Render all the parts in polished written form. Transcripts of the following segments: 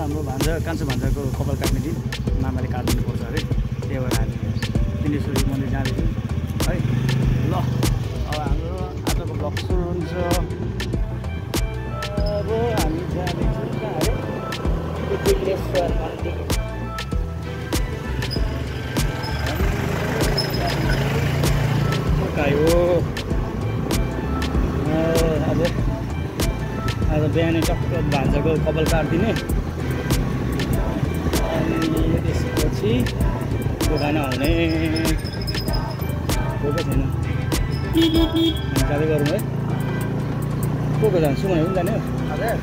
हाम्रो भान्जा कान्छो भान्जाको कपाल काट्ने दिन मामाले काट्नुपर्छ अरे, त्यही भएर हामी पिण्डेश्वरी मन्दिर जाँदैछौँ है। ल अब हाम्रो आजको ब्लग सुरु हुन्छ। अब हामी जाँदैछौँ कहाँ अरे, पिण्डेश्वर मन्दिर। हो आज बिहानै टक्क भान्जाको कपाल काटिदिने, अनि त्यसपछि दोकान आउने गएको छैन। हामी जाँदै गरौँ है। को जान्छ सुमन पनि जाने हो हजुर।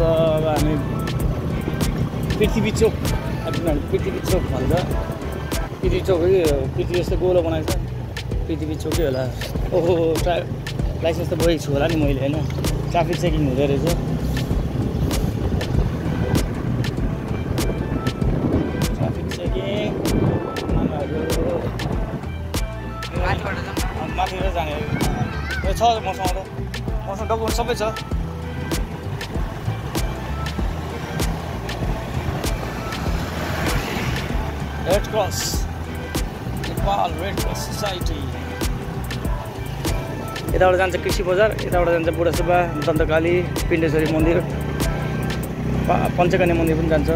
अब हामी पृथ्वी चोक, पृथ्वी चोक भन्छ। पृथ्वी चोक पृथ्वी जस्तो गोलो बनाएको छ, पृथ्वी चोकै होला। ओहो लाइसेन्स त बोकेको छु होला नि मैले होइन। ट्राफिक चेकिङ हुँदो रहेछ। ट्राफिक चेकिङ माथिबाट जाने छ मसँग त, मसँग डकुमेन्ट सबै छ। Red cross Nepal red cross society. यताबाट जान्छ कृषि बजार, यताबाट जान्छ बुढासुब्बा, दन्तकाली, पिण्डेश्वरी मन्दिर, पञ्चकन्या मन्दिर पनि जान्छ।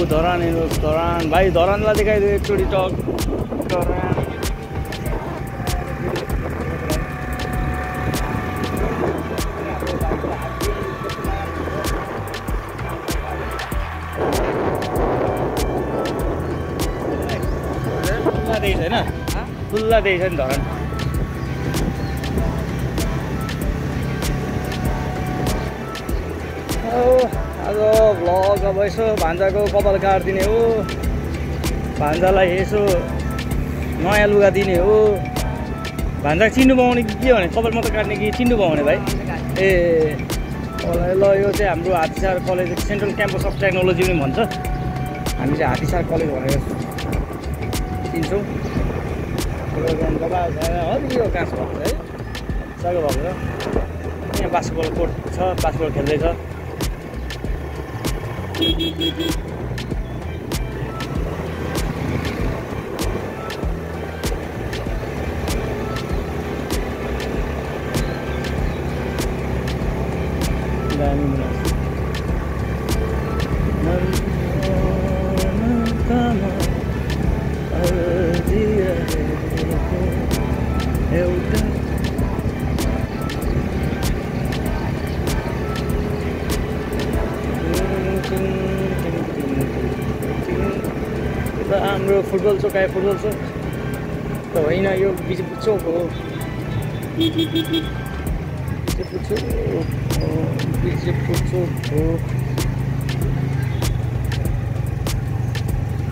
धरान हेर्नुहोस्, धरान भाइ, धरानलाई देखाइदियो एकचोटि टक। धरान खुल्ला देखेछ होइन, खुल्ला देखेछ नि धरान। आज भ्लग अब यसो भान्जाको कपाल काटिदिने हो, भान्जालाई यसो नयाँ लुगा दिने हो। भान्जा चिन्नु पाउने कि के भने, कपाल मात्रै काट्ने कि चिन्नु पाउने भाइ? ए ल यो चाहिँ हाम्रो Hattisar college, central campus of technology पनि भन्छ। हामी चाहिँ हात्तीसार कलेज भनेर चिन्छौँ। हरियो घाँस भएको छ है, सागो भएको छ। यहाँ बास्केटबल कोर्ट छ, बास्केटबल खेल्दैछ। दामी हाम्रो फुटबल चोक आयो फुटबल चोक त होइन यो बिजपुर चोक हो बिजपुर चोक हो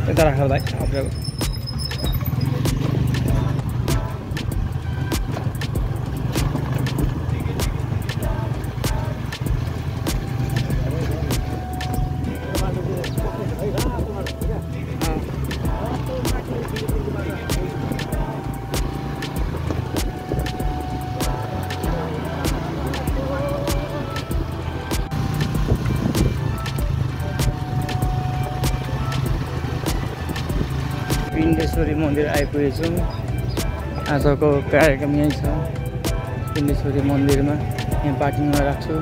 यता राख भाइ अप्ठ्यारो पिण्डेश्वरी मन्दिर आइपुगेछौँ आजको कार्यक्रम यहीँ छ पिण्डेश्वरी मन्दिरमा यहाँ पार्किङमा राख्छु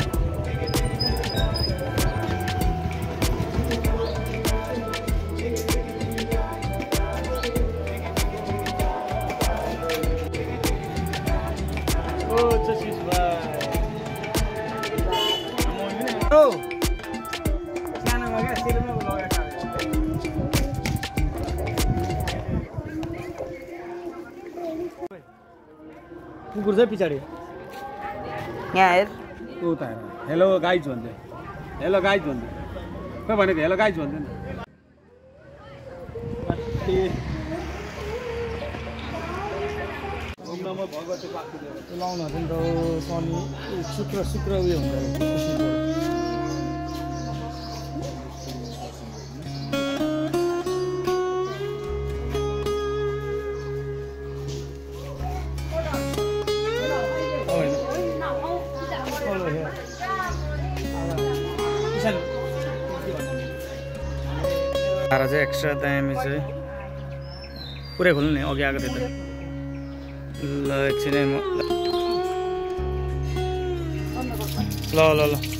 कुकुर चाहिँ पछाडि यहाँ हेर उता हेर हेलो गाइज भन्दै हेलो गाइज भन्दै के भनेको हेलो गाइज भन्दैन लाउनु हुन्छ नि त शनि शुक्र उयो हुन्छ तारा चाहिँ एक्स्ट्रा दामी चाहिँ पुरै खोल्नु नि अघि आएको थियो त ल एकछिन ल ल ल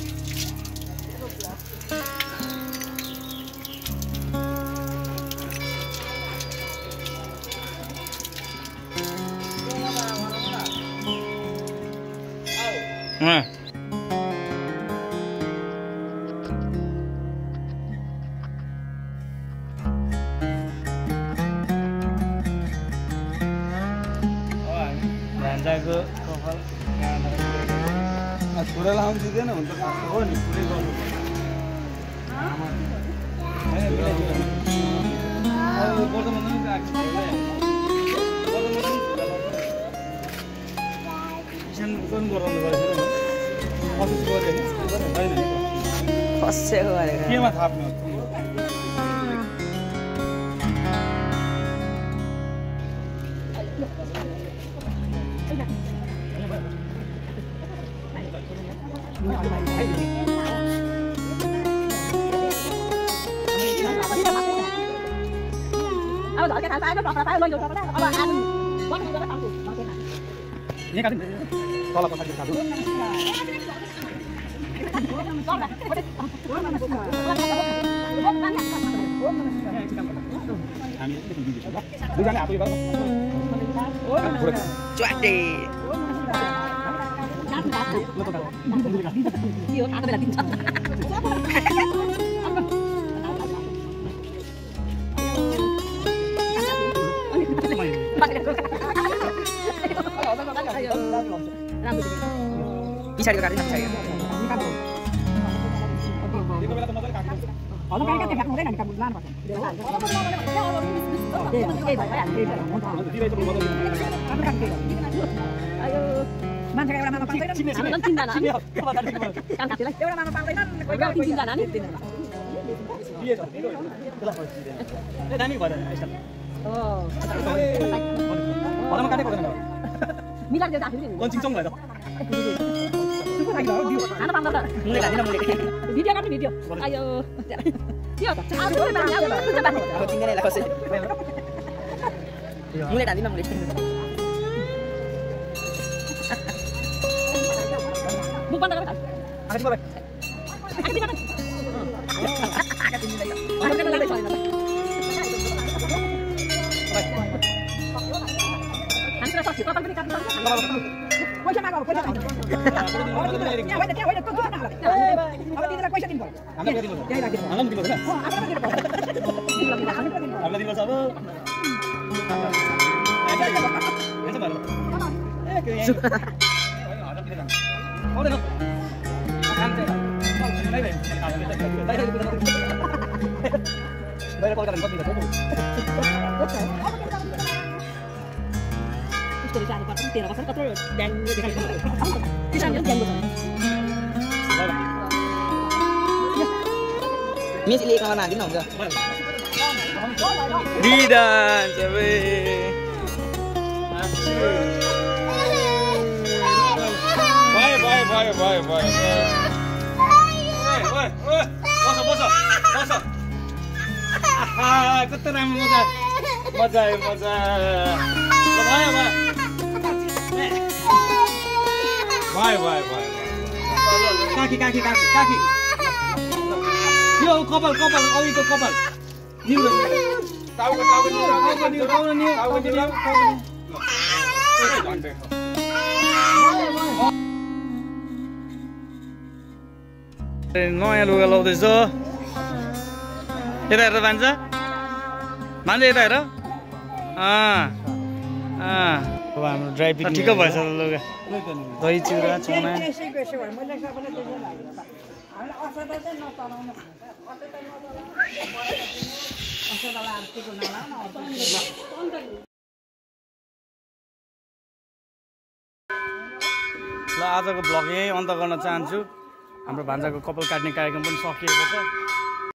भान्जाको कपाल छोरा लाउनु दिँदैन हुन्छ हो नि पुरै गर्नु केमा थाप्नु पिछाडीको काट्नु पिछाडी भिडियो काट्नु भिडियो आयो त्यो मुले ढाल्दिन मुले मुख बन्द गर Miss Ili kawan nanti nong Bidan sabe. Bye. Bosa. Kata ramai मजा आयो मजा ल भयो काकी यो कपाल अघिको कपाल नयाँ लुगा लाउँदैछ यता हेर भान्जा यता हेर अब हाम्रो ड्राई पिकनिक ठिक भएछ लुगा दही चिउरा चना ल आजको भ्लग यही अन्त गर्न चाहन्छु हाम्रो भान्जाको कपाल काट्ने कार्यक्रम पनि सकिएको छ